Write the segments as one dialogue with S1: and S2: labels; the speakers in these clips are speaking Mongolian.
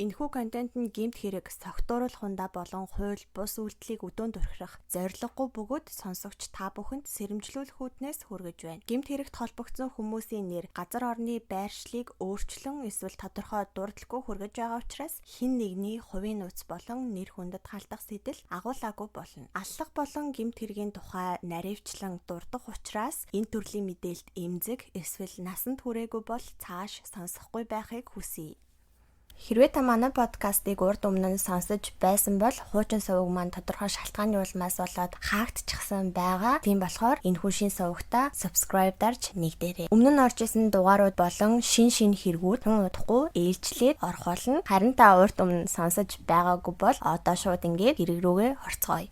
S1: Энэхүү контент нь гэмт хэрэг, согтууруулах хундаа болон хууль бус үйлдэлийг өдөөн дурхирах зорилгогүй бөгөөд сонсогч та бүхэнд сэрэмжлүүлэх үүднээс хүргэж байна. Гэмт хэрэгт холбогдсон хүмүүсийн нэр, газар орны байршлыг өөрчлөн эсвэл тодорхой дурдалгүй хүргэж байгаа учраас хэн нэгний хувийн нууц болон нэр хүндэд халдах сэтэл агуулаагүй болно. Аллах болон гэмт хэргийн тухай наривчлан дурдах учраас энэ төрлийн мэдээлэлд эмзэг эсвэл насанд хүрээгүй бол цааш сонсохгүй байхыг хүсье. Хэрвээ та манай подкастыг урд өмнө нь сонсож байсан бол хуучин суваг маань тодорхой шалтгааны улмаас болоод хаагдчихсан байгаа. Тийм болохоор энэ шин сувагтаа subscribe дарж нэгдээрэй. Өмнө нь орж исэн дугаарууд болон шин шин хэрэгүүд тун удахгүй ээлжлээд орох болно. Харин та урд өмнө сонсож байгаагүй бол одоо шууд ингээд хэрэг рүүгээ орцгоё.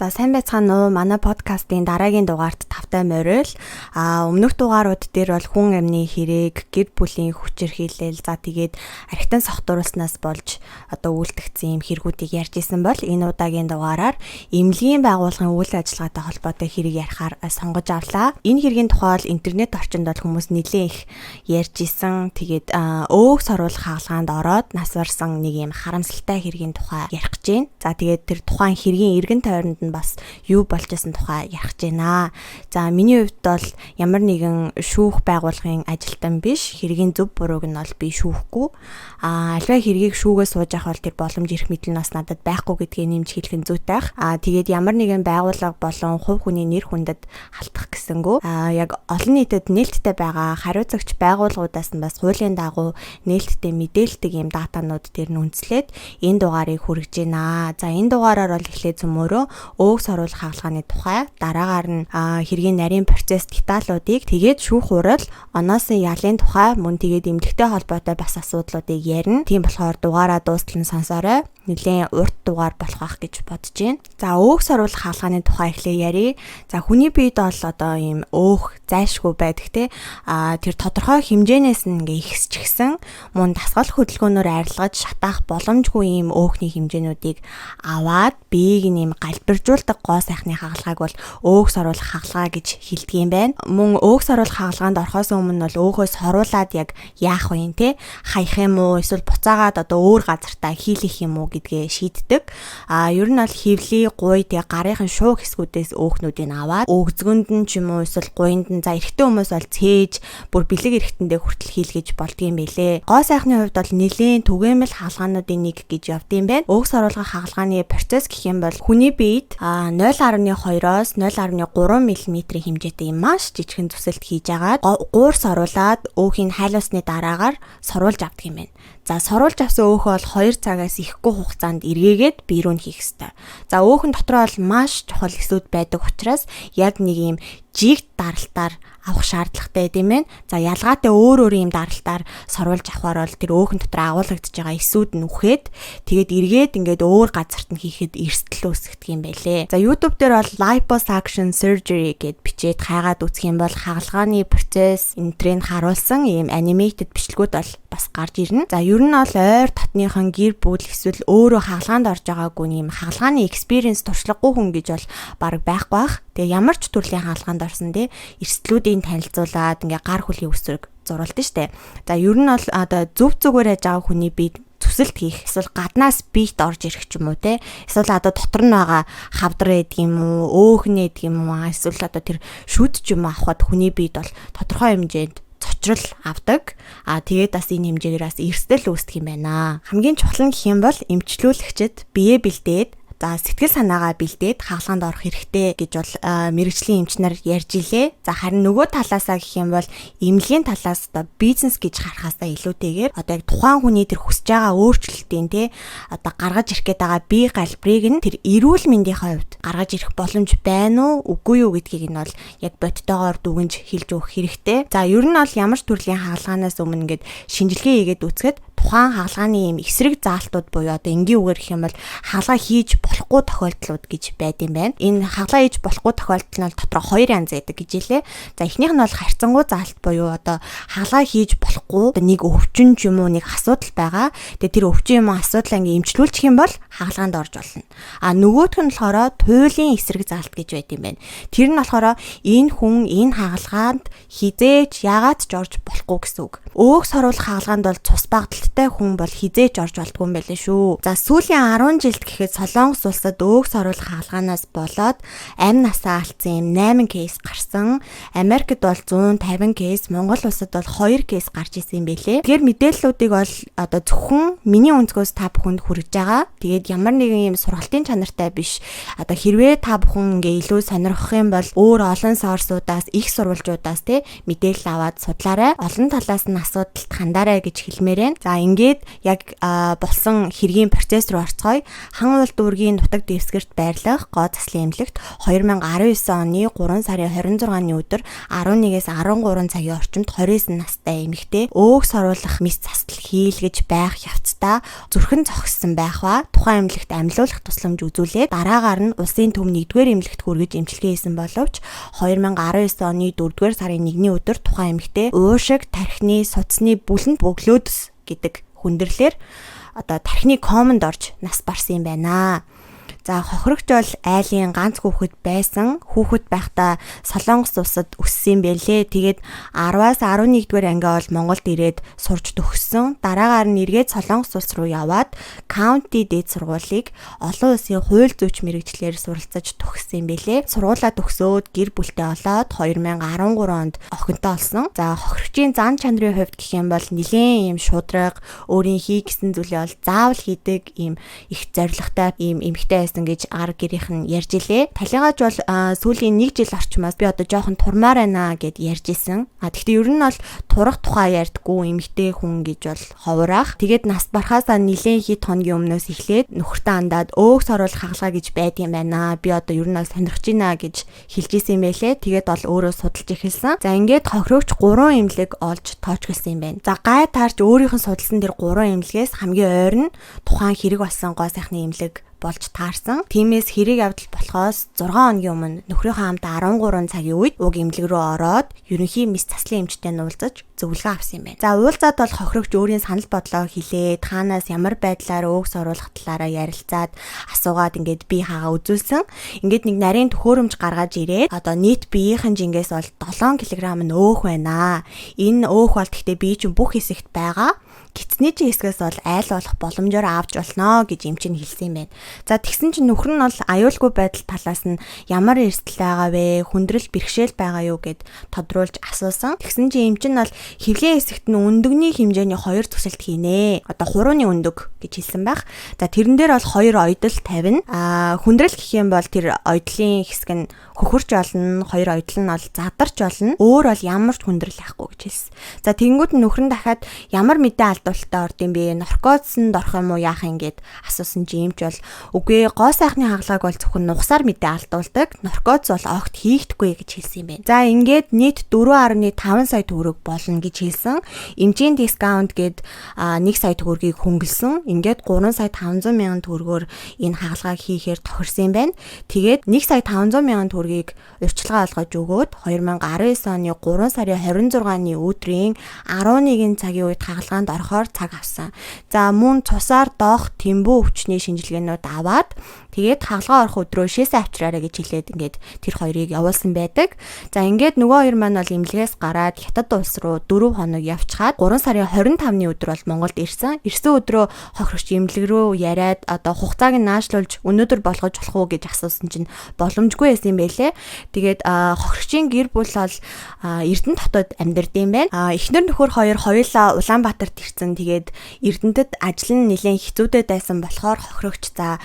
S1: За, сайн байцгаана уу? Манай подкастын дараагийн дугаарт тавтай морил. Өмнөх дугаарууд дээр бол хүн амны хэрэг, гэр бүлийн хүчирхийлэл, за тэгээд архитан согтууруулснаас болж одоо үйлдэгдсэн юм хэрэгүүдийг ярьж исэн бол энэ удаагийн дугаараар эмнэлгийн байгууллагын үйл ажиллагаатай холбоотой хэрэг ярихаар сонгож авлаа. Энэ хэргийн тухай бол интернет орчинд бол хүмүүс нэлээд их ярьж исэн. Тэгээд өөг соруулах хагалгаанд ороод нас барсан нэг юм харамсалтай хэргийн тухай ярих гэж байна. За, тэгээд тэр тухайн хэргийн эргэн тойронд нь бас юу болж исэн тухай ярих гэж байна. За, миний хувьд бол ямар нэгэн шүүх байгууллагын ажилтан биш. Хэргийн зөв бурууг нь бол би шүүхгүй. Альва хэргийг шүүгээ сууж явах бол тэр боломж эрх мэдэл нь бас надад байхгүй гэдгийг нэмж хэлэх нь зүйтэй ах. Тэгээд ямар нэгэн байгууллага болон хувь хүний нэр хүндэд халтах гэсэнгүү. Яг олон нийтэд нээлттэй байгаа хариуцагч байгууллагуудаас нь бас хуулийн дагуу нээлттэй мэдээлдэг юм датанууд дээр нь үндэслээд энэ дугаарыг хүргэж байна. За, энэ дугаараар бол эхлээд цөмөөрөө өөг соруулах хагалгааны тухай, дараагаар нь хэргийн нарийн процесс деталуудыг, тэгээд шүүх хурал, оноосын ялын тухай, мөн тэгээд эмнэлэгтэй холбоотой бас асуудлуудыг ярина. Тийм болохоор дугаараа дуустал нь сонсоорой. Нэлээд урт дугаар болох байх гэж бодож байна. За, өөх соруулах хагалгааны тухай эхлээ ярив. За, хүний биед бол одоо ийм өөх зайлшгүй байдаг те. Тэр тодорхой хэмжээнээс нь ингээ ихсчихсэн мөн дасгал хөдөлгөөнөөр арилгаж шатаах боломжгүй ийм өөхний хэмжээнүүдийг аваад биеийг нь ийм галбиржуулдаг гоо сайхны хагалгааг бол өөх соруулах хагалгаа гэж хэлдэг юм байна. Мөн өөх соруулах хагалгаанд орохоос өмнө бол өөхөө соруулад яг яах вэ те, хаях юм уу эсвэл буцаагаад одоо өөр газартаа хийлэх юм уу гэдгээ шийддэг. Ер нь бол хөвлийн гуй, тэгээ гарынхын шууг хэсгүүдээс өөхнүүдийг аваад өгзгөнд нь ч юм уу эсвэл гуйнд нь, за, эрэгтэй хүмүүс бол цээж бүр бэлэг эргэтэндээ хүртэл хийлгэж болдгийм байлээ. Гоо сайхны хувьд бол нэлээн түгээмэл хагалгаануудын нэг гэж явдсан байна. Өөх соруулах хагалгааны процесс гэх юм бол хүний биед 0.2-оос 0.3 мм хэмжээтэй юм маш жижигхэн зүсэлт хийж агаад гуур соруулад өөхийг хайлуулсны дараагаар соруулж авдаг юм байна. За, соруулж авсан өөхөө бол 2 цагаас ихгүй хугацаанд эргээгээд бие рүү нь хийх ёстой. За, өөхөн дотроо бол маш чухал эсүүд байдаг учраас яг нэг юм жигд даралтаар авах шаардлагатай юм байна. За, ялгаатай өөр өөр юм даралтаар соруулж авахаар бол тэр өөхөн дотор агуулгадж байгаа эсүүд нь үхээд, тэгээд эргээд ингээд өөр газарт нь хийхэд эрсдэл үүсгдэг юм байлээ. За, YouTube дээр бол liposuction surgery гэд бичээд хайгаад үзэх юм бол хагалгааны процесс энтрийг харуулсан ийм animated бичлэгүүд бол бас гарч ирнэ. За, ер нь бол ойр дотныхон гэр бүл эсвэл өөрөө хагалгаанд орж байгаагүй ийм хагалгааны experience туршлагагүй хүн гэж бол баг байхгүй бах. Тэгээ ямар ч төрлийн хагалгаанд орсон те эрсдлүүдийн танилцуулаад ингээ гар хөлийн үсрэг зурулдаг штэ. За, ер нь бол одоо зөв зүгээр яаж байгаа хүний биед зүсэлт хийх эсвэл гаднаас биет орж ирэх ч юм уу те, эсвэл одоо дотор нь байгаа хавдар байдаг юм уу, өөхнө байдаг юм уу, эсвэл одоо тэр шүд ч юм авахад хүний биед бол тодорхой хэмжээнд цочрол авдаг. Тэгээд бас энэ хэмжээгээр бас эрсдэл үүсдэг юм байна. Хамгийн чухал нь гэх юм бол эмчлүүлэгчид бие бэлдээд, за, сэтгэл санаагаа бэлдээд хагалгаанд орох хэрэгтэй гэж бол мэргэжлийн эмч нар ярьж илээ. За, харин нөгөө талаасаа гэх юм бол эмнэлгийн талаас одоо бизнес гэж харахаасаа илүүтэйгээр одоо яг тухайн хүний тэр хүсэж байгаа өөрчлөлтийн те одоо гаргаж ирэх гээд байгаа бие галбирыг нь тэр эрүүл мэндийн хувьд гаргаж ирэх боломж байна уу үгүй юу гэдгийг нь бол яг бодтойгоор дүгнж хэлж өгөх хэрэгтэй. За, ер нь бол ямар ч төрлийн хагалгаанаас өмнө ингээд шинжилгээ хийгээд үзэхэд тухайн хагалгааны ийм эсрэг заалтууд буюу одоо энгийн үгээр гэх юм бол хагалгаа хийж болохгүй тохиолдлууд гэж байд юм байна. Энэ хагалгаа хийж болохгүй тохиолдол нь бол дотроо хоёр янз байдаг гэж хэлээ. За, эхнийх нь бол харьцангуй заалт буюу одоо хагалгаа хийж болохгүй одоо нэг өвчин ч юм уу нэг асуудал байгаа. Тэгээ тэр өвчин юм уу асуудлаа ингээ эмчлүүлчих юм бол хагалгаанд орж болно. А нөгөөх нь болохоор туйлын эсрэг заалт гэж байд юм байна. Тэр нь болохоор энэ хүн энэ хагалгаанд хизээч яагаад ч орж болохгүй гэсэн үг. Өөх соруулах хагалгаанд бол цус багадалт хангалттай хүн бол хизээч орж болдгүй юм байлээ шүү. За сүүлийн 10 жилд гэхэд Солонгос улсад өөгс оруулах хагалгаанаас болоод амь насаа алдсан юм 8 case гарсан. Америкт бол 150 case, Монгол улсад бол 2 case гарч исэн юм байлээ. Тэгэхээр мэдээллүүдийг бол одоо зөвхөн миний өнцгөөс та бүхэнд хүргэж байгаа. Тэгээд ямар нэгэн юм сургалтын чанартай биш. Одоо хэрвээ та бүхэн ингээ илүү сонирхох юм бол өөр олон source уудаас, их сурвалжуудаас те мэдээлэл аваад судлаарай. Олон талаас нь асуудалд хандаарай гэж хэлмээр байна. За ингээд яг болсон хэргийн процесс руу орцгоё. Хан уул дүүргийн нутаг дэвсгэрт байрлах гоо заслын эмнэлэгт 2019 оны 3 сарын 26-ны өдөр 11-ээс 13 цагийн орчимд 29 настай эмэгтэй өөгс оруулах мэс застал хийлгэж байх явцдаа зүрхэн зогссон байх ба тухайн эмнэлэгт амьлуулах тусламж үзүүлээд дараагаар нь улсын төв 1-р эмнэлэгт хүргэж эмчилгээ хийсэн боловч 2019 оны 4-р сарын 1-ний өдөр тухайн эмэгтэй уушиг тархины судасны бүлэнд бөглөөдөс гэдэг хүндрэлээр одоо тархины комонд орж нас барсан юм байна. За хохирогч бол айлын ганц хүүхэд байсан. Хүүхэд байхдаа Солонгос улсад өссөн юм байлээ. Тэгээд 10-аас 11 дугаар ангиа бол Монголд ирээд сурч төгссөн. Дараагаар нь эргээд Солонгос улс руу яваад County дээд сургуулийг олон улсын хууль зүйч мэргэжлээр суралцаж төгссөн юм байлээ. Сургуулаа төгсөөд гэр бүлтэй болоод 2013 онд охинтой болсон. За хохирогчийн зан чанарын хувьд гэх юм бол нэлээн ийм шударга, өөрийн хий гэсэн зүйлээ бол заавал хийдэг ийм их зоригтой ийм эмэгтэй байсан гэж ар гэрийнх нь ярьж илээ. Талигаач бол сүүлийн 1 жил орчмоос би одоо жоохон турмаар байна гэд ярьж исэн. А тэгтээ ер нь бол турах тухай ярьдггүй эмэгтэй хүн гэж бол ховраах. Тэгээд нас барахаасаа нэлээн хэд хоногийн өмнөөс эхлээд нөхөртөө андаад өөгс оруулах хагалгаа гэж байдсан байна. Би одоо ер нь бол сонирхож байна гэж хэлж исэн юм байлээ. Тэгээд бол өөрөө судалж эхэлсэн. За ингээд хохирогч 3 эмнэлэг олж тоочглосон юм байна. За гай таарч өөрийнх нь судалсан тэр 3 эмнэлгээс хамгийн ойр нь тухайн хэрэг болсон гоо сайхны эмнэлэг болж таарсан. Тиймээс хэрэг явдал болохоос 6 хоногийн өмнө нөхрийнхөө хамт 13 цагийн үед уг эмнэлэг рүү ороод ерөнхий мэс заслын эмчтэй уулзаж зөвлөгөө авсан юм байна. За уулзаад бол хохирогч өөрийн санал бодлоо хэлээд хаанаас ямар байдлаар өөгс оруулах талаараа ярилцаад асуугаад ингээд бие хаагаа үзүүлсэн. Ингээд нэг нарийн төхөөрөмж гаргаж ирээд одоо нийт биеийнхэн жингээс бол 7 кг нь өөх байна. Энэ өөх бол гэхдээ бие чинь бүх хэсэгт байгаа. Гидсний чинь хэсгээс бол айл болох боломжоор авч болно гэж эмч нь хэлсэн юм байна. За тэгсэн чинь нөхөр нь бол аюулгүй байдал талаас нь ямар эрсдэл байгаа вэ? Хүндрэл бэрхшээл байгаа юу гэд тодруулж асуусан. Тэгсэн чинь эмч нь бол хөвлийн хэсэгт нь өндөгний хэмжээний 2 төсөлт хийнэ. Одоо хурууны өндөг гэж хэлсэн байх. За тэрэн дээр бол 2 ойдол тавина. Аа хүндрэл гэх юм бол тэр ойдлын хэсэг нь хөхөрч болно, 2 ойдол нь бол задарч болно. Өөр бол ямар ч хүндрэл байхгүй гэж хэлсэн. За тэгэнгүүт нь нөхөр нь дахиад ямар мэдээ алдуулттай орд юм бэ? Наркотсонд орох юм уу яах юм гэд асуусан чинь эмч бол үгүй гоо сайхны хагалгааг бол зөвхөн нугасаар мэдээ алдуулдаг. Наркотс бол огт хийгдэхгүй гэж хэлсэн юм байна. За ингээд нийт 4.5 сая төгрөг болно гэж хэлсэн. Эмчийн discount гээд 1 сая төгрөгийг хөнгөлсөн. Ингээд 3 сая 500 мянган төгрөгөөр энэ хагалгааг хийхээр тохирсон юм байна. Тэгээд 1 сая 500 мянган төгрөгийг урьдчилгаа олгож өгөөд 2019 оны 3 сарын 26-ны өдрийн 11 цагийн үед хагалгаанд орохоор цаг авсан. За мөн цусаар доох тэмбүү өвчний шинжилгээнүүд аваад тэгээд хагалгаа орох өдрөө шээсээ авчираарай гэж хэлээд ингээд тэр хоёрыг явуулсан байдаг. За ингээд нөгөө хоёр маань бол эмнэлгээс гараад Хятад улс руу 4 хоног явчихад 3 сарын 25-ны өдөр бол Монголд ирсэн. Ирсэн өдрөө хохирогч эмнэлэг рүү яриад одоо хугацааг нь наашлуулж өнөөдөр болгож болох уу гэж асуусан чинь боломжгүй байсан юм байлээ. Тэгээд хохирогчийн гэр бүл бол Эрдэнэт хотод амьдардаг юм байна. Эхнэр нөхөр хоёр хоёулаа Улаанбаатарт ирсэн. Тэгээд Эрдэнэтэд ажил нь нэлээд хэцүүтэй байсан болохоор хохирогч за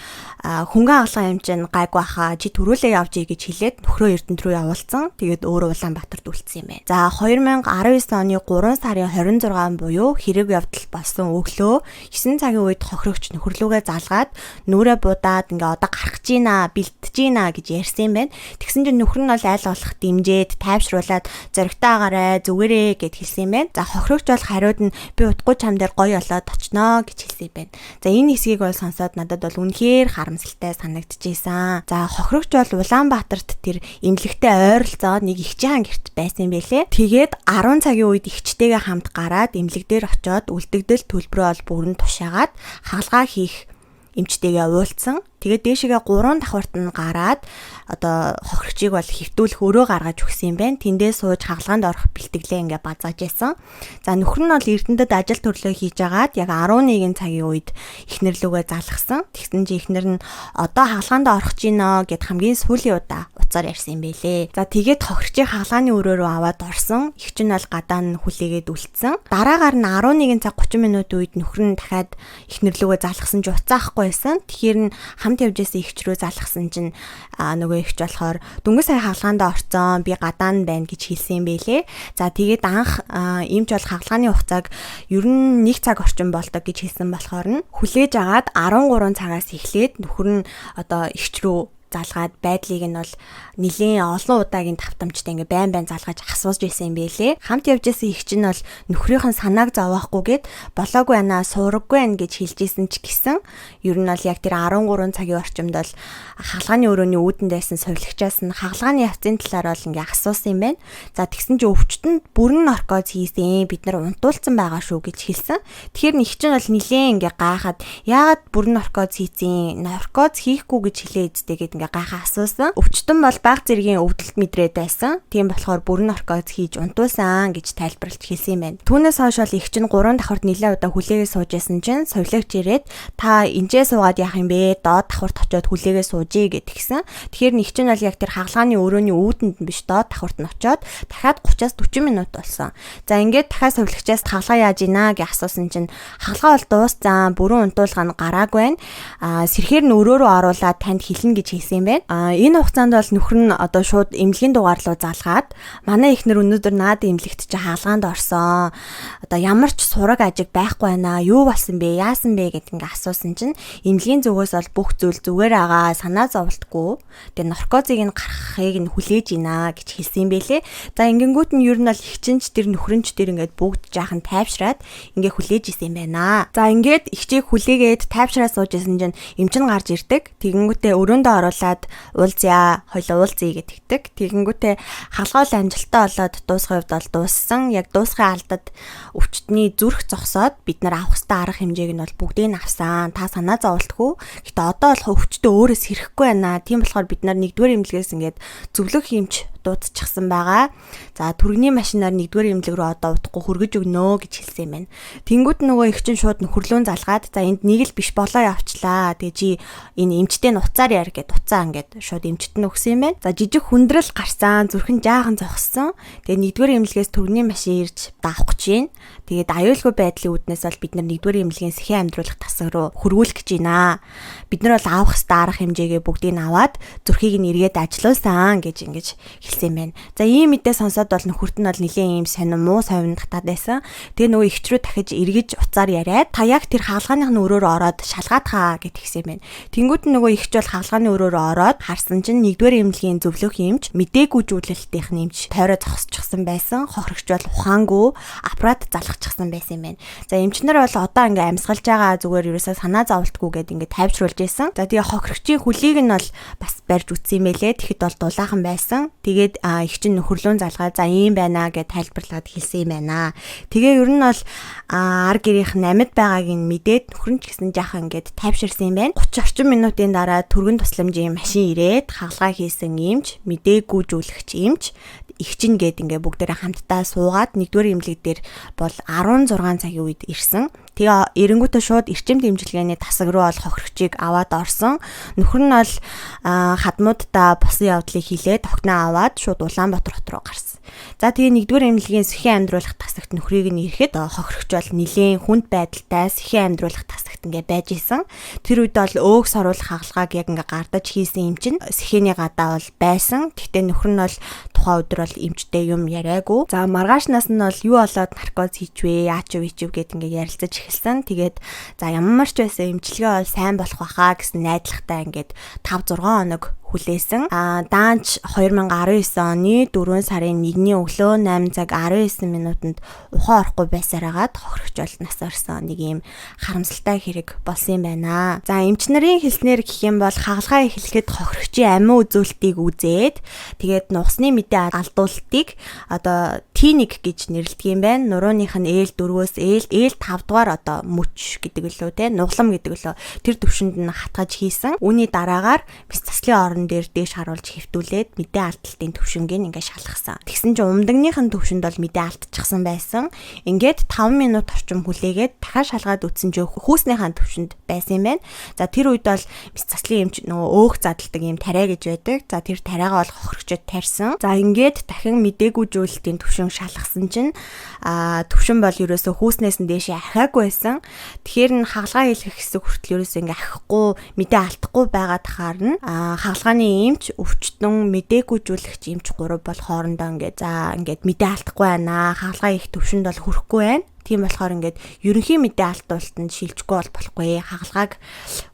S1: хөнгөн хагалгаа юм чинь гайгүй хаа чи түрүүлээ явж ий гэж хэлээд нөхрөө Эрдэнэт рүү явуулсан. Тэгээд өөрөө Улаанбаатарт үлдсэн юм байна. За 2019 оны 3 сарын 26 буюу хэрэг явдал болсон өглөө 9 цагийн үед хохирогч нөхөрлүүгээ залгаад нүрээ будаад ингээ одоо гарах гэж байна, бэлтэж байна гэж ярьсан юм байна. Тэгсэн чинь нөхөр нь бол айл болох дэмжээд тайвшруулад зоригтой агаарай, зүгээрээ гэд хэлсэн юм байна. За хохирогч бол хариуд нь би удахгүй чам дээр гоё болоод очноо гэж хэлсэн юм байна. За энэ хэсгийг бол сонсоод надад бол үнэхээр харамсалтай санагдчихсэн. За хохирогч бол Улаанбаатарт тэр эмнэлэгтэй ойролцоо нэг эгчийн гэрт байсан юм байлээ. Тэгээд 10 цагийн үед эгчтэйгээ хамт гараад эмнэлэг дээр очоод үлдэгдэл төлбөрөө бол бүрэн тушаагаад хагалгаа хийх эмчтэйгээ уулзсан. Тэгээд дээшээгээ 3 давхарт нь гараад одоо хохирогчийг бол хэвтүүлэх өрөө гаргаж өгсөн юм байна. Тэндээ сууж хагалгаанд орох бэлтгэлээ ингээ базааж ясан. За нөхөр нь бол Эрдэнэтэд ажил төрлөө хийж агаад яг 11 цагийн үед эхнэр лүүгээ залгасан. Тэгсэн чинь эхнэр нь одоо хагалгаанд орох гинэ гэд хамгийн сүүлийн удаа уцаар ярьсан юм бэлээ. За тэгээд хохирогчийг хагалгааны өрөө рүү аваад орсон. Эгч нь бол гадаа нь хүлээгээд үлдсэн. Дараагаар нь 11 цаг 30 минут үед нөхөр нь дахиад эхнэр лүүгээ залгасан ч уцаахгүй байсан. Тэгэхээр нь хамт явж исэн эгч рүү залгасан чинь нөгөө эгч болохоор дөнгөж сая хагалгаанд орцсон, би гадаа нь байна гэж хэлсэн юм бэлээ. За тэгээд анх эмч бол хагалгааны хугацааг ер нь 1 цаг орчим болдог гэж хэлсэн болохоор нь хүлээж агаад 13 цагаас эхлээд нөхөр нь одоо эгч рүү залгаад байдлыг нь бол нэлээн олон удаагийн тавтамжтай ингээ байн байн залгаж асууж исэн юм бэлээ. Хамт явж исэн их чинь бол нөхрийнх нь санааг зовоохгүйгээд болоогүй байна, суураггүй байна гэж хэлж исэн ч гэсэн ер нь бол яг тэр 13 цагийн орчимд бол хагалгааны өрөөний үүдэнд байсан сувилагчаас нь хагалгааны явцын талаар бол ингээ асуусан юм байна. За тэгсэн чинь өвчтөнд бүрэн наркоз хийсэн, бид нар унтуулсан байгаа шүү гэж хэлсэн. Тэгэхээр их чинь бол нэлээн ингээ гайхаад яагаад бүрэн наркоз хийсэн, наркоз хийхгүй гэж хэлээ эцтэй гэд ингээ гайхаа асуусан. Өвчтөн бол баг зэргийн өвдөлт мэдрээд байсан. Тийм болохоор бүрэн наркоз хийж унтуулсан гэж тайлбарлаж хэлсэн юм байна. Түүнээс хойш бол их чинь 3 давхарт нэлээд удаа хүлээгээ сууж байсан чинь сувилагч ирээд та энжээ суугаад яах юм бэ? Доод давхарт очиод хүлээгээ суужээ гэдгсэн. Тэгэхээр нэг чинь бол яг тэр хагалгааны өрөөний үүдэнд нь биш, доод давхарт нь очиод дахиад 30-аас 40 минут болсон. За ингээд дахиад сувилагчаас хагалгаа яаж ийна гэж асуусан чинь хагалгаа бол дууссан, бүрэн унтуулга нь гараагүй байна. Сэрхээр нь өрөө рүү оруулаад танд хэлнэ гэж хэлсэн юм байна. Энэ хугацаанд бол нөхөр нь одоо шууд эмнэлгийн дугаар руу залгаад манай эхнэр өнөөдөр наад эмнэлэгт чи хаалгаанд орсон. Одоо ямар ч сураг ажиг байхгүй байна. Юу болсон бэ? Яасан бэ гэд ингээ асуусан чинь эмнэлгийн зүгээс бол бүх зүйл зүгээр байгаа. Санаа зовлтгүй. Тэгээ наркозыг нь гаргахыг нь хүлээж ийна гэж хэлсэн юм бэлээ. За ингэнгүүт нь ер нь бол эгчинч тэр нөхрөнч тэр ингээд бүгд жаахан тайвшраад ингээ хүлээж исэн юм байна. За ингээд эгчийг хүлээгээд тайвшраа сууж исэн чинь эмчин гарч ирдэг. Тэгэнгүүтээ өрөөндөө оруулаад уулзъя, хоёлоо уулзъя гэдэгдэг. Тэгэнгүүтээ хаалгаал амжилттай болоод дуусгах хувьд бол дууссан. Яг дуусгын алдад өвчтний зүрх зогсоод бид нар авах ёстой арга хэмжээг нь бол бүгдийг нь авсан. Та санаа зовлтгүй. Гэтэ одоо бол өвчтөө өөрөөс хэрэггүй байна. Тийм болохоор бид нар нэгдүгээр эмнэлгээс ингээд зөвлөх хэмж дуудчихсан байгаа. За түргэний машинаар нэгдүгээр эмнэлэг рүү одоо удахгүй хөргөж өгнө гэж хэлсэн юм байна. Тэнгүүд нөгөө их чинь шууд нөхөрлөөн залгаад за энд нэг л биш болоо явчлаа. Тэгээ чи энэ эмчтэй нь уцаар яар гэд уцаа ингээд шууд эмчт нь өгсөн юм байна. За жижиг хүндрэл гарсан, зүрхэн жаахан зогссон. Тэгээ нэгдүгээр эмнэлгээс түргэний машин ирж даавах гэж байна. Тэгээд аюулгүй байдлын үүднээс бол бид нар нэгдүгээр эмнэлгийн сэхэн амьдруулах тасаг руу хөрвүүлэх гэж байна. Бид нар бол авах ёстой арга хэмжээгээ бүгдийг нь аваад зүрхийг нь эргээд ажилуулсан гэж ингэж хэлсэн юм байна. За ийм мэдээ сонсоод бол нөхөрт нь бол нэлээд ийм сонин муу совин татаад байсан. Тэгээ нөгөө эгч рүү дахиж эргэж уцаар яриад та яг тэр хаалгааных нь өрөөр ороод шалгаад хаа гэд хэлсэн юм байна. Тэнгүүд нь нөгөө эгч бол хаалгааны өрөөр ороод харсан чинь нэгдүгээр эмнэлгийн зөвлөх эмч мдэггүйжүүлэлтийнх нь эмч тойроо зогсчихсан байсан. Хохирогч бол ухаангүй аппарат залгачихсан байсан юм байна. За эмчнэр бол одоо ингээ амьсгалж байгаа зүгээр ерөөсөө санаа зовлтгүй гэд ингээ тайвшруулж исэн. За тэгээ хохирогчийн хөлийг нь бол бас барьж үтсэн юм байлээ. Тэгэхэд бол дулаахан байсан. Тэгээд их чинь нөхөрлөөн залгаа за ийм байна гэж тайлбарлаад хэлсэн юм байна. Тэгээ ер нь бол ар гэрийнх нь амьд байгааг нь мэдээд нөхөр нь ч гэсэн жаахан ингээд тайвширсан юм байна. 30 орчим минутын дараа түргэн тусламжийн машин ирээд хагалгаа хийсэн эмч, мдэггүйжүүлэгч эмч, эгчин гээд ингээ бүгдээрээ хамтдаа суугаад нэгдүгээр эмнэлэг дээр бол 16 цагийн үед ирсэн. Тэгээ эренгүүтээ шууд эрчим дэмжлэгээний тасаг руу бол хохирогчийг аваад орсон. Нөхөр нь бол хадмуудаа босон явдлыг хилээд охиноо аваад шууд Улаанбаатар хот руу гарсан. За тэгээ нэгдүгээр эмнэлгийн сэхэн амьдруулах тасагт нөхрийг нь ирэхэд хохирогч бол нэлээн хүнд байдалтай сэхэн амьдруулах тасагт ингээ байж исэн. Тэр үед бол өөг соруулах хагалгааг яг ингээ гардаж хийсэн юм чинь сэхээний гадаа бол байсан. Гэхдээ нөхөр нь бол тухайн өдөр бол эмчтэй юм яриаггүй. За маргаашнаас нь бол юу болоод наркоз хийчвэ, яач вэ чив гэд ингээ ярилцаж эхэлсэн. Тэгээд за ямар ч байсан эмчилгээ бол сайн болох байхаа гэсэн найдвартай ингээд 5 6 хоног хүлээсэн. Даанч 2019 оны 4 сарын 1-ний өглөө 8 цаг 19 минутанд ухаан орохгүй байсаар хагаад хохирогч бол нас орсон. Нэг ийм харамсалтай хэрэг болсон юм байна. За эмч нарын хэлснээр гэх юм бол хагалгаа эхлэхэд хохирогчийн амин үзүүлэлтийг үзээд тэгээд нугасны мэдээ алдуултыг одоо T1 гэж нэрлэдэг юм байна. Нурууных нь L4-өөс L5 дугаар одоо мөч гэдэг лөө те, нуглам гэдэг лөө, тэр төвшөнд нь хатгаж хийсэн. Үүний дараагаар мэс заслын орон дээр дээш харуулж хэвтүүлээд мэдээ алдалтын төвшингийг ингээ шалгасан. Тэгсэн чинь умдагных нь төвшөнд бол мэдээ алдчихсан байсан. Ингээд 5 минут орчим хүлээгээд дахиад шалгаад үзсэн чинь хүүснийхаа төвшөнд байсан юм байна. За, тэр үед бол мэс заслын эмч нөгөө өөх задалдаг юм тариа гэж байдаг. За, тэр тариагаа бол хохирогчод тарьсан. За, ингээд дахин мдэггүйжүүлэлтийн төвшин шалгасан чинь төвшин бол ерөөсөө хүүснээс нь дээшээ ахиагүй байсан. Тэгэхээр нь хагалгаа хийх хэсэг хүртэл ерөөсөө ингээ ахихгүй, мэдээ алдахгүй байгаа тахаар нь хагалгааны эмч, өвчтөн, мдэггүйжүүлэгч эмч гурав бол хоорондоо ингээ за ингээд мэдээ алдахгүй байна. Хагалгаа хийх төвшөнд бол хүрэхгүй байна. Тийм болохоор ингээд ерөнхий мэдээ алдуултанд шилжихгүй бол болохгүй. Хагалгааг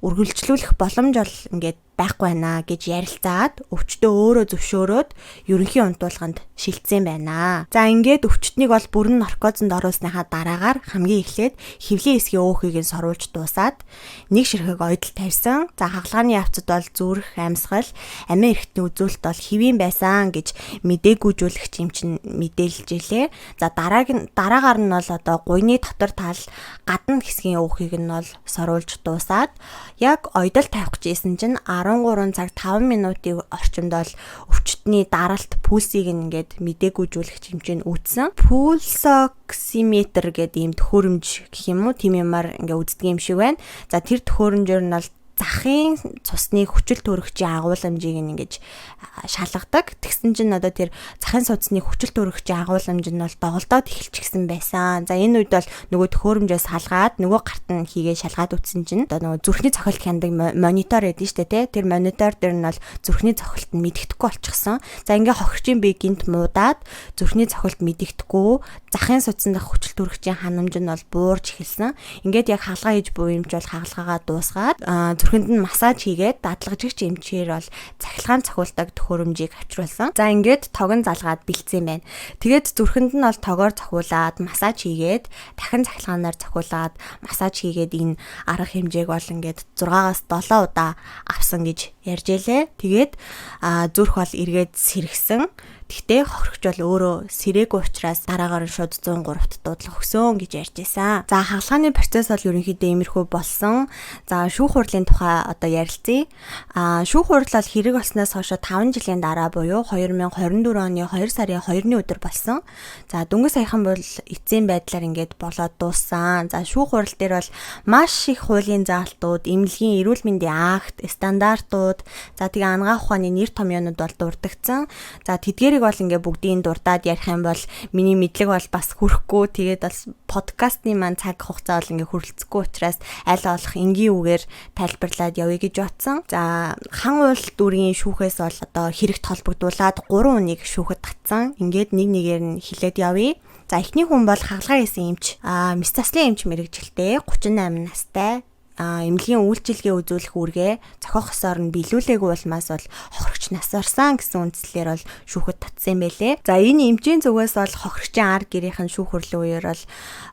S1: үргэлжлүүлэх боломж бол ингээд байхгүй байна гэж ярилцаад өвчтөө өөрөө зөвшөөрөөд ерөнхий унтуулганд шилжсэн байна. За, ингээд өвчтнийг бол бүрэн наркозонд оруулсныхаа дараагаар хамгийн эхлээд хөвлийн хэсгийн өөхийг нь соруулж дуусаад нэг ширхэг ойдол тавьсан. За, хагалгааны явцад бол зүрх, амьсгал, амиа эрхтний үзүүлэлт бол хэвийн байсан гэж мдэггүйжүүлэгч юм чинь мэдээлж илээ. За, дараагаар нь бол одоо гуйны дотор тал гадна хэсгийн өөхийг нь бол соруулж дуусаад яг ойдол тавих гэж исэн чинь 13 цаг 5 минутын орчимд бол өвчтний даралт, пульсийг ингээд мдэггүйжүүлэх хэмжээнд үүссэн. Пульсоксиметр гэдэг ийм төхөөрөмж гэх юм уу, тийм юмар ингээ үздэг юм шиг байна. За, тэр төхөөрөмжөөр нь бол захын цусны хүчил төрөгчийн агуулмжийг ингэж шалгадаг. Тэгсэн чинь одоо тэр захын судасны хүчил төрөгчийн агуулмж нь бол доголдоод эхэлчихсэн байсан. За, энэ үед бол нөгөө төхөөрөмжөө салгаад нөгөө гарт нь хийгээ шалгаад үтсэн чинь одоо нөгөө зүрхний цохилт хяндаг монитор гэдэг нь шүү дээ, тэ. Тэр монитор дээр нь бол зүрхний цохилт нь мэдэгдэхгүй болчихсон. За, ингээ хохирчийн бие гинт муудаад зүрхний цохилт мэдэгдэхгүй, захын судсан дах хүчил төрөгчийн ханамж нь бол буурч эхэлсэн. Ингээд яг хаалгаа хийж буй юмч бол хаалгаагаа дуусгаад зүрхэнд нь массаж хийгээд дадлагжигч эмчээр бол цахилгаан цохиулдаг төхөөрөмжийг авчруулсан. За, ингээд тогон залгаад бэлдсэн байна. Тэгээд зүрхэнд нь бол тогоор цохиулаад массаж хийгээд, дахин цахилгаанаар цохиулаад массаж хийгээд энэ арга хэмжээг бол ингээд 6-аас 7 удаа авсан гэж ярьж байлээ. Тэгээд зүрх бол эргээд сэргсэн. Гэхдээ хохирогч бол өөрөө сэрээгүй учраас дараагаар нь шууд 103-т дуудлага өгсөн гэж ярьж байсан. За, хагалгааны процесс бол ерөнхийдөө иймэрхүү болсон. За, шүүх хурлын тухай одоо ярилцъя. Шүүх хурал бол хэрэг болсноос хойш 5 жилийн дараа буюу 2024 оны 2 сарын 2-ны өдөр болсон. За, дөнгөж саяхан бол эцсийн байдлаар ингээд болоод дууссан. За, шүүх хурал дээр бол маш их хуулийн заалтууд, эмнэлгийн эрүүл мэндийн акт, стандартууд, за тэгээ анагаах ухааны нэр томьёонууд бол дурддагдсан. За, тэдгэрийг бол ингээ бүгдийг дурдаад ярих юм бол миний мэдлэг бол бас хүрэхгүй. Тэгээд бас подкастны маань цаг хугацаа бол ингээ хүрэлцэхгүй учраас аль болох энгийн үгээр тайлбарлаад явъя гэж бодсон. За, хан уул дүүргийн шүүхээс бол одоо хэрэгт холбогдуулаад 3 хүнийг шүүхэд татсан. Ингээд нэг нэгээр нь хилээд явъя. За, эхний хүн бол хагалгаа хийсэн эмч, мэс заслын эмч мэрэгжилтэй 38 настай, эмнэлгийн үйлчилгээ үзүүлэх үүргээ зохиох ёсоор нь биелүүлээгүй улмаас бол хохирогч нас орсон гэсэн үндслээр бол шүүхэд татсан юм байлээ. За, энэ эмчийн зүгээс бол хохирогчийн ар гэрийнх нь шүүх хурлын үеэр бол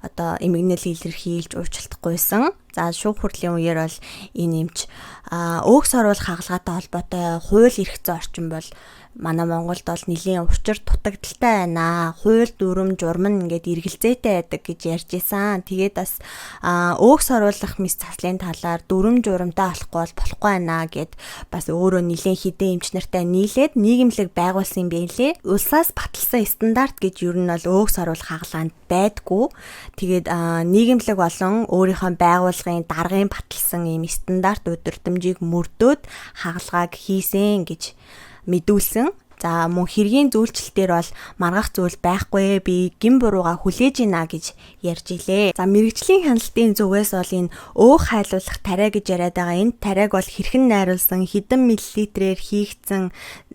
S1: одоо эмгэнэл илэрхийлж уучлалтгүйсэн. За, шүүх хурлын үеэр бол энэ эмч өөх соруулах хагалгаатай холбоотой хууль эрх зүйн орчин бол манай Монголд бол нэлийн учир дутагдaltaй байна. Хууль дүрм журам нь ингээд эргэлзээтэй байдаг гэж ярьж исэн. Тэгээд бас өөх соруулах мэс заслын талаар дүрм журамтай болохгүй бол болохгүй байна гэд бас өөрөө нэлийн хідэн эмч нартай нийлээд нийгэмлэг байгуулсан юм байлээ. Улсаас баталсан стандарт гэж ер нь бол өөх соруулах хагалгаанд байдгүй. Тэгээд нийгэмлэг болон өөрийнхөө байгууллагын даргын баталсан ийм стандарт удирдамжийг мөрдөөд хагалгааг хийсэн гэж мэдүүлсэн. За, мөн хэргийн зүйлчлэлтээр бол маргах зүйл байхгүй, би гин бурууга хүлээж гинэ гэж ярьж илээ. За, мэрэгжлийн хяналтын зүгээс бол энэ өөх хайлуулах тариа гэж яриад байгаа энэ тариаг бол хэрхэн найруулсан, хэдэн миллилитрээр хийгдсэн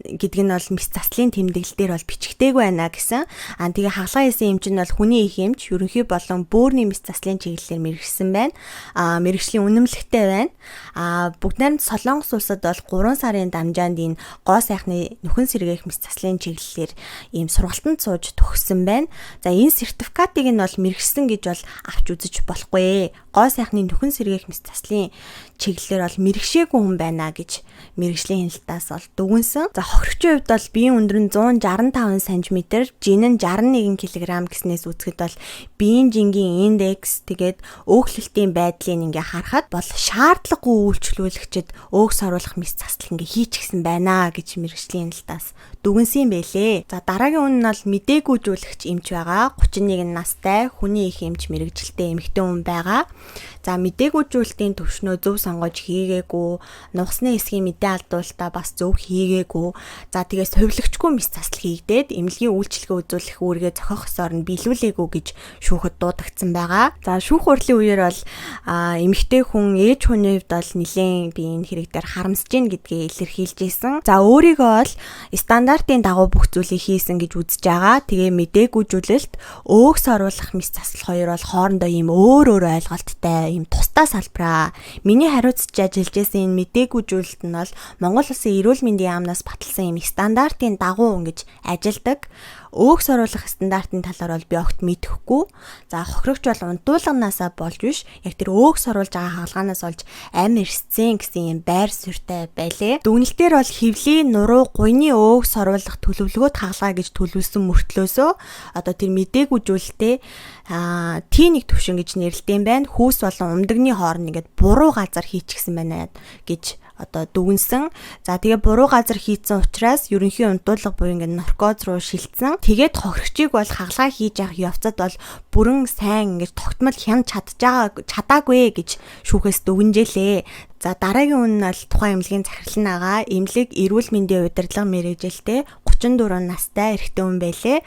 S1: гэдг нь бол мэс заслын тэмдэглэл дээр бол бичигдээгүй байна гэсэн. Тэгээ хагалгаа хийсэн эмч нь бол хүний их эмч, ерөнхий болон бөөрийн мэс заслын чиглэлээр мэрэгсэн байна. Мэрэгжлийн үнэмлэхтэй байна. Бүгд найрамд Солонгос улсад бол 3 сарын дамжаанд энэ гоо сайхны нөхөн сэргээх сэргээх мэс заслын чиглэлээр ийм сургалтанд сууж төгссөн байна. За энэ сертификатыг нь бол мэргэжсэн гэж бол авч үзэж болохгүй. Гоо сайхны нөхөн сэргээх мэс заслын чиглэлээр бол мэрэгшээгүй хүн байна гэж мэргэжлийн хяналтаас бол дүгнсэн. За хохирогчийн хувьд бол биеийн өндөр нь 165 см, жин нь 61 кг гэснээс үзэхэд бол биеийн жингийн индекс тэгээд өөхлөлтийн байдлыг ингээ харахад бол шаардлагагүй үйлчлүүлэгчид өөх соруулах мэс засал ингээ хийчихсэн байна гэж мэргэжлийн хяналтаас дүгнсэн юм бэлээ. За дараагийн үн нь бол мдэггүйжүүлэгч эмч байгаа. 31 настай хүний их эмч мэргэжилтэй эмэгтэй хүн байгаа. За мдэггүйжүүлэлтийн төвшнөө зөв сонгож хийгээгүй, нугасны хэсгийн мэдээ алдуулалтаа бас зөв хийгээгүй. За тэгээ совилогчгүй мэс засал хийгдээд эмнэлгийн үйлчилгээ үзүүлэх үүргээ зохиох ёсоор нь биелүүлээгүй гэж шүүхэд дуудагдсан байгаа. За шүүх хурлын үеэр бол эмэгтэй хүн ээж хүний хувьд бол нэлээд би энэ хэрэг дээр харамсаж гин гэдгээ илэрхийлж исэн. За өөрийгөө бол стандартын дагуу бүх зүйлийг хийсэн гэж үзэж байгаа. Тэгээ мдэггүйжүүлэлт, өөх соруулах мэс засал хоёр бол хоорондоо ийм өөр өөр ойлголттой ийм тусдаа салбараа. Миний хариуцж ажиллаж байсан энэ мдэггүйжүүлэлт нь бол Монгол Улсын эрүүл мэндийн яамнаас баталсан ийм стандартын дагуу ингэж ажилладаг. Өөх соруулах стандартын талаар бол би огт мэдэхгүй. За хохирогч бол унтуулганаасаа болж биш, яг тэр өөх соруулж байгаа хагалгаанаас олж амь эрсцэн гэсэн юм байр суурьтай байлээ. Дүгнэлтээр бол хөвлийн нуруу гуйны өөх соруулах төлөвлөгөөт хагалгаа гэж төлөвлөсөн мөртлөөсөө одоо тэр мдэггүйжүүлэлтээ Т1 төвшин гэж нэрлэдэг юм байна. Хүүс болон умдагны хооронд ингээд буруу газар хийчихсэн байна гэж одоо дүгнсэн. За тэгээ буруу газар хийцэн учраас ерөнхий унтуулга буюу ингээд наркоз руу шилжсэн. Тэгээд хохирогчийг бол хагалгаа хийж явах явцад бол бүрэн сайн ингээд тогтмол хянаж чадаагүй гэж шүүхээс дүгнжээлээ. За дараагийн үн нь бол тухайн эмнэлгийн захирал нь байгаа. Эмнэлэг эрүүл мэндийн удирдлага мэргэжилтэй 34 настай эрэгтэй хүн байлээ.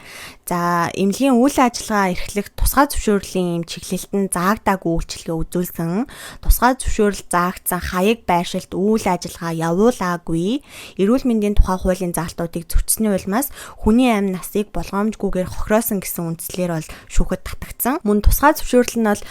S1: За эмнэлгийн үйл ажиллагаа эрхлэх тусгай зөвшөөрлийн эм чиглэлд нь заагдаагүй үйлчилгээ үзүүлсэн. Тусгай зөвшөөрөл заагдсан хаяг байршилд үйл ажиллагаа явуулаагүй. Эрүүл мэндийн тухай хуулийн заалтуудыг зөрчсөний улмаас хүний амь насыг болгоомжгүйгээр хохироосон гэсэн үндслээр бол шүүхэд татагдсан. Мөн тусгай зөвшөөрөл нь бол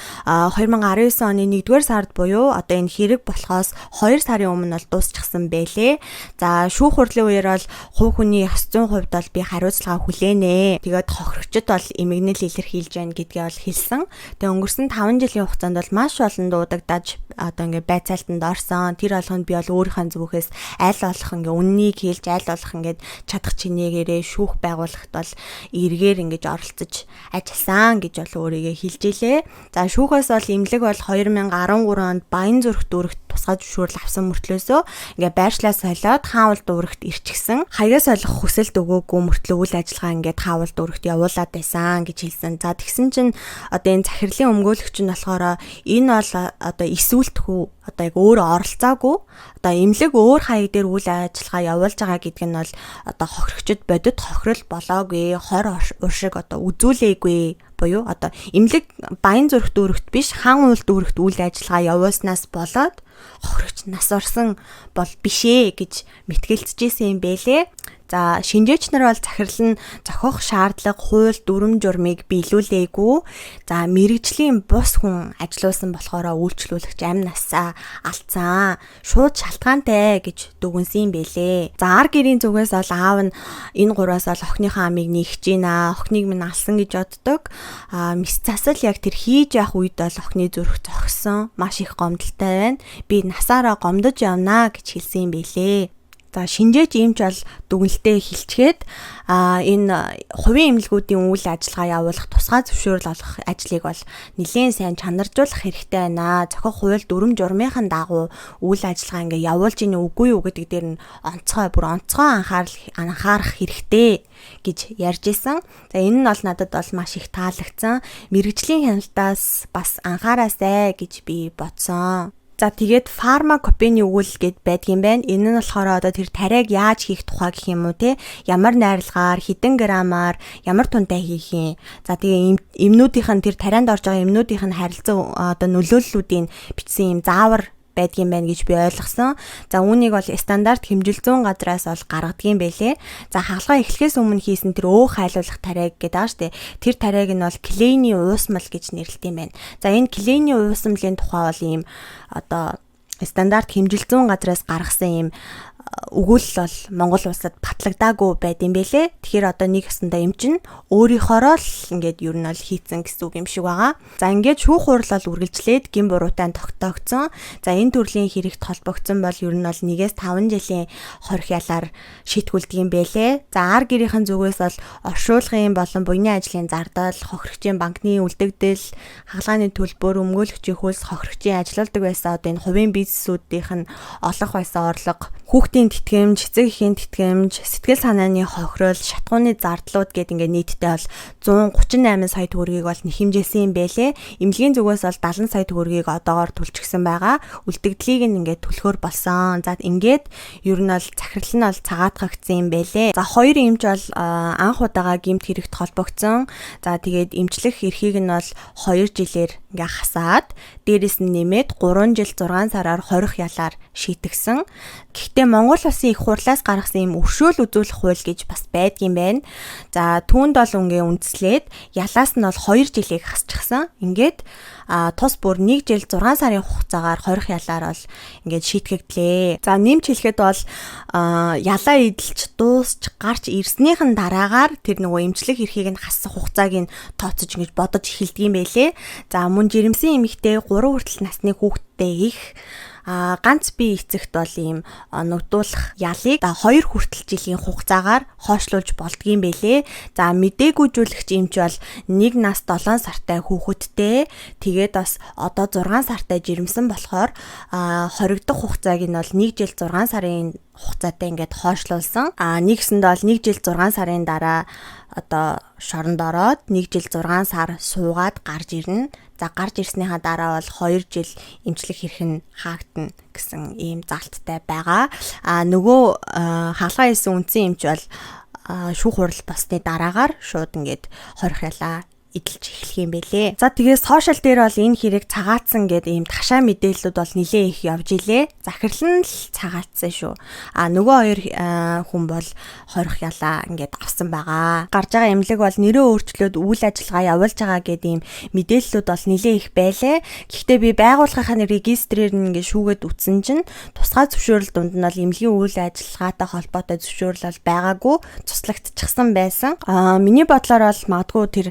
S1: 2019 оны 1-р сард буюу одоо энэ хэрэг болохоос 2 сарын өмнө бол дуусчихсан бэлээ. За шүүх хурлын үеэр бол хувь хүний ёс зүйн хувьд бол би хариуцлага хүлээнэ. Тэгээд хохирогчд бол эмгэнэл илэрхийлж байна гэдгээ бол хэлсэн. Тэгээ өнгөрсөн 5 жилийн хугацаанд бол маш олон дуудагдаж одоо ингээ байцаалтанд орсон. Тэр болгонд би бол өөрийнхөө зүгээс аль болох ингээ үннийг хэлж аль болох ингээд чадах чинээгээрээ шүүх байгуулахад бол эргээр ингэж оролцож ажилласан гэж бол өөрийгөө хэлж илээ. За шүүхээс бол эмнэлэг бол 2013 онд Баян зүрх дүүрэгт тусгай зөвшөөрөл авсан мөртлөөсөө ингээ байршлаа солиод хаавал дүүрэгт ирчихсэн. Хаягаас олох хүсэлт өгөөгүй мөртлөө үйл ажиллагаа ингээд хаавал дүүрэгт явуулаад байсан гэж хэлсэн. За тэгсэн чинь одоо энэ захирлын өмгөөлөгч нь болохоор энэ бол одоо эсүүлтхүү одоо яг өөрөө оролцоогүй одоо эмнэлэг өөр хаяг дээр үйл ажиллагаа явуулж байгаа гэдг нь бол одоо хохирогчд бодит хохирол болоогүй, хор уршиг одоо үзүүлээгүй буюу одоо эмнэлэг Баян зүрх дүүрэгт биш хан уул дүүрэгт үйл ажиллагаа явуулснаас болоод хохирогч нас орсон бол бишээ гэж мэтгэлцэжсэн юм бэлээ. За шинжээч нар бол захирал нь зохих шаардлага, хууль, дүрм журмыг биелүүлээгүй. За мэрэгжлийн бус хүн ажилуулсан болохоор үйлчлүүлэгч амь насаа алдсан. Шууд шалтгаантай гэж дүгнсэн юм бэлээ. За ар гэрийн зүгээс бол аав нь энэ гураас бол охиныхоо амийг нээх гэж байна. Охиныг минь алсан гэж боддог. А мэс засал яг тэр хийж явах үед бол охины зүрх зогссон. Маш их гомдолтой байна. Би насаараа гомдож явна гэж хэлсэн юм бэлээ. За шинжээч эмч бол дүгнэлтээ хэлчихэд энэ хувийн эмнэлгүүдийн үйл ажиллагаа явуулах тусгай зөвшөөрөл олгох ажлыг бол нэлээн сайн чанаржуулах хэрэгтэй байна. Зохих хууль дүрм журмынхан дагуу үйл ажиллагаа ингээ явуулж ийн үгүй юу гэдэг дээр нь онцгой бүр онцгой анхаарах хэрэгтэй гэж ярьж исэн. За энэ нь бол надад бол маш их таалагдсан. Мэргэжлийн хяналтаас бас анхаараасай гэж би бодсон. За тэгээд фармакопени өгүүлэл гэд байдгийн байна. Энэ нь болохоор одоо тэр тариаг яаж хийх тухай гэх юм уу те? Ямар найрлагаар, хэдэн грамаар, ямар тунтай хийх юм. За тэгээ эмнүүдийнх нь тэр тарианд орж байгаа эмнүүдийнх нь харилцан одоо нөлөөллүүдийн бичсэн юм заавар байдгийн байна гэж би ойлгосон. За үүнийг бол стандарт хэмжил зүүн газраас бол гаргадгийн байлээ. За хагалгаа эхлэхээс өмнө хийсэн тэр өөх хайлуулах тариаг гэдэг аа штэ. Тэр тариаг нь бол клейний уусмал гэж нэрлэдэг юм байна. За энэ клейний уусмалын тухай бол ийм одоо стандарт хэмжил зүүн газраас гаргасан ийм Өгүүлэл бол Монгол улсад батлагдаагүй байд юм бэлээ. Тэгэхээр одоо нэг ёсондоо эмч нь өөрийнхоороо л ингээд ер нь бол хийцэн гэсэн үг юм шиг байгаа. За ингээд шүүх хурал бол үргэлжлээд гин буруутай тогтоогдсон. За энэ төрлийн хэрэгт холбогдсон бол ер нь бол 1-5 жилийн хорих ялаар шийтгүүлдэг юм бэлээ. За ар гэрийнхэн зүгээс бол оршуулгын болон буйны ажлын зардал, хохирогчийн банкны үлдэгдэл, хагалгааны төлбөр, өмгөөлөгчийн хөлс, хохирогчийн ажилуулдаг байсан одоо энэ хувийн бизнесүүдийнх нь олох байсан орлого, хүүхдийн тэтгэмж, эцэг эхийн тэтгэмж, сэтгэл санааны хохирол, шатхууны зардлууд гээд ингээд нийтдээ бол 138 сая төгрөгийг бол нэхэмжээсэн юм бэлээ. Эмнэлгийн зүгээс бол 70 сая төгрөгийг одоогоор төлчихсөн байгаа. Үлдэгдлийг нь ингээд төлөхөр болсон. За ингээд ер нь бол захирал нь бол цагаатгагдсан юм бэлээ. За хоёр эмч бол анх удаага гэмт хэрэгт холбогдсон. За тэгээд эмчлэх эрхийг нь бол 2 жилээр ингээ хасаад дээрэс нь нэмээд 3 жил 6 сараар хорих ялаар шийтгсэн. Гэхдээ Монгол улсын их хурлаас гаргасан ийм өршөөл үзүүлэх хууль гэж бас байдгийн байна. За түүнд бол ингээ үндэслээд ялаас нь бол 2 жилийг хасчихсан. Ингээд тус бүр 1 жил 6 сарын хугацаагаар хорих ялаар бол ингээд шийтгэгдлээ. За нэмж хэлэхэд бол ялаа эдэлж дуусч гарч ирснийхэн дараагаар тэр нөгөө эмчлэх эрхийг нь хассан хугацааг нь тооцож ингэж бодож эхэлдэг юм байлээ. За мөн жирэмсэн эмэгтэй 3 хүртэл насны хүүхэдтэй их ганц бие эцэгт бол ийм ногдуулах ялыг 2 хүртэл жилийн хугацаагаар хойшлуулж болдгийм бэлээ. За мдэггүйжүүлэгч эмч бол 1 нас 7 сартай хүүхэдтэй, тэгээд бас одоо 6 сартай жирэмсэн болохоор хоригдох хугацааг нь бол 1 жил 6 сарын хугацаатай ингээд хойшлуулсан. А нэгсэндээ бол 1 жил 6 сарын дараа одоо шоронд ороод 1 жил 6 сар суугаад гарч ирнэ. За гарч ирснийхаа дараа бол 2 жил эмчлэх хэрэг нь хаагдана гэсэн ийм залттай байгаа. А нөгөө хаалгаа хийсэн үндсэн эмч бол шүүх хурал болсны дараагаар шууд ингээд хорих ялаа эдэлж эхлэх юм бэлээ. За тэгээ сошиал дээр бол энэ хэрэг цагаатсан гэдэг ийм ташаа мэдээллүүд бол нилээн их явж илээ. Захирал нь л цагаатсан шүү. А нөгөө хоёр хүн бол хорих ялаа ингээд авсан байгаа. Гарч байгаа эмнэлэг бол нэрээ өөрчлөөд үйл ажиллагаа явуулж байгаа гэдэг ийм мэдээллүүд бол нилээн их байлээ. Гэхдээ би байгууллагынхаа регистрээр нь ингээд шүүгээд үтсэн чинь тусгай зөвшөөрөл дунд нь бол эмнэлгийн үйл ажиллагаатай холбоотой зөвшөөрөл бол байгаагүй, цуслагдчихсан байсан. А миний бодлоор бол магадгүй тэр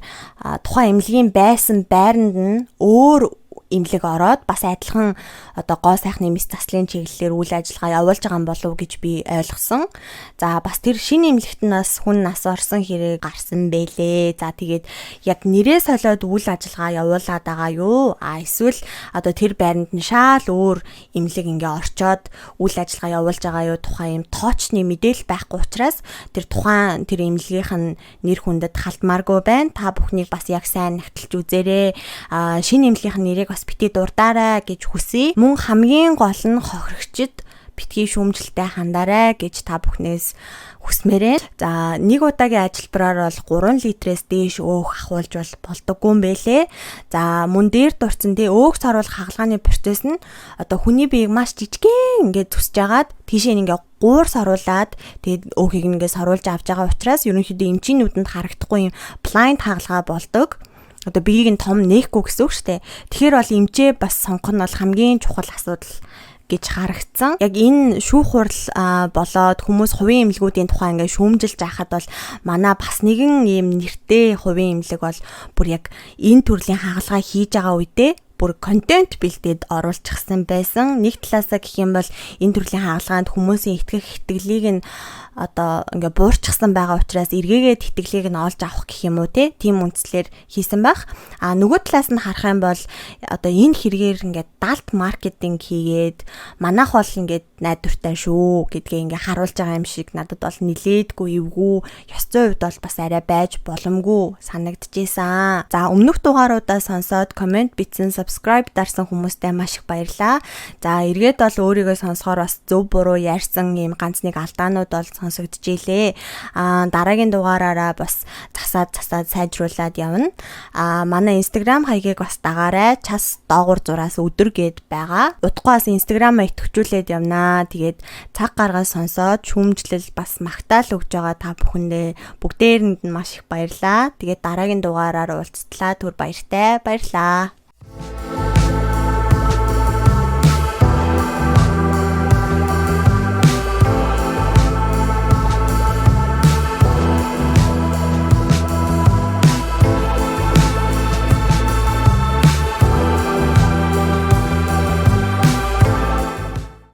S1: тухайн эмнэлгийн байсан байранд нь өөр эмнэлэг ороод бас адилхан одоо гоо сайхны мэс заслын чиглэлээр үйл ажиллагаа явуулж байгаа юм болов уу гэж би ойлгосон. За бас тэр шинэ эмнэлэгт нь бас хүн нас орсон хэрэг гарсан бэлээ. За тэгээд яг нэрээ солиод үйл ажиллагаа явуулаад байгаа юу? А эсвэл одоо тэр байранд нь шаал өөр эмнэлэг ингээ орчоод үйл ажиллагаа явуулж байгаа юу тухайн юм тоочны мэдээлэл байхгүй учраас тэр тухайн тэр эмнэлгийнх нь нэр хүндэд халтмааргүй байна. Та бүхнийг бас яг сайн нагталж үзээрэй. А шинэ эмнэлгийнх нь нэрийг бас битгий дурдаарай гэж хүсье. Мөн хамгийн гол нь хохирогчд битгий шүүмжлэлтэй хандаарай гэж та бүхнээс хүсмээрээ. За нэг удаагийн ажилбараар бол 3 литрээс дээш өөх ахуулж бол болдоггүй юм бэлээ. За мөн дээр дурдсан тий өөх саруулах хагалгааны процесс нь одоо хүний биеийг маш жижигхэн ингээд зүсэж агаад тийшээ ингээ гуур саруулад тэгээд өөхийг ингээ саруулж авч байгаа учраас ерөнхийдөө эмчийн нүдэнд харагдахгүй юм blind хагалгаа болдог. Одоо биеийг нь том нээхгүй гэсэн үг шүү дээ. Тэгэхээр бол эмчээ бас сонгох нь бол хамгийн чухал асуудал гэж харагдсан. Яг энэ шүүх хурал болоод хүмүүс хувийн эмнэлгүүдийн тухай ингээд шүүмжилж байхад бол манай бас нэгэн ийм нэртэй хувийн эмнэлэг бол бүр яг энэ төрлийн хагалгаа хийж байгаа үедээ бүр контент бэлдээд оруулчихсан байсан. Нэг талаасаа гэх юм бол энэ төрлийн хагалгаанд хүмүүсийн итгэх итгэлийг нь одоо ингээ буурчихсан байгаа учраас эргээгээд итгэлийг нь олж авах гэх юм уу те тийм үндслээр хийсэн байх. А нөгөө талаас нь харах юм бол одоо энэ хэрэгээр ингээд далд маркетинг хийгээд манайх бол ингээд найдвартай шүү гэдгээ ингээ харуулж байгаа юм шиг надад бол нилээдгүй эвгүй ёс зүйн хувьд бол бас арай байж боломгүй санагдчихсан. За өмнөх дугааруудаа сонсоод комент бичсэн, subscribe дарсан хүмүүстээ маш их баярлалаа. За эргээд бол өөрийгөө сонсохоор бас зөв буруу ярьсан ийм ганц нэг алдаанууд бол сонсогдчихжээ. Аа дараагийн дугаараараа бас засаад сайжруулад явна. Аа манай Instagram хаягийг бас дагаарай. Час доогуур зураас өдөр гээд байгаа. Удахгүй бас Instagram-а идэвхжүүлээд явнаа. Тэгээд цаг гаргаж сонсоод шүүмжлэл бас магтаал өгж байгаа та бүхэндээ бүгдээрэнд нь маш их баярлалаа. Тэгээд дараагийн дугаараар уулзтлаа. Түр баяртай. Баярлалаа.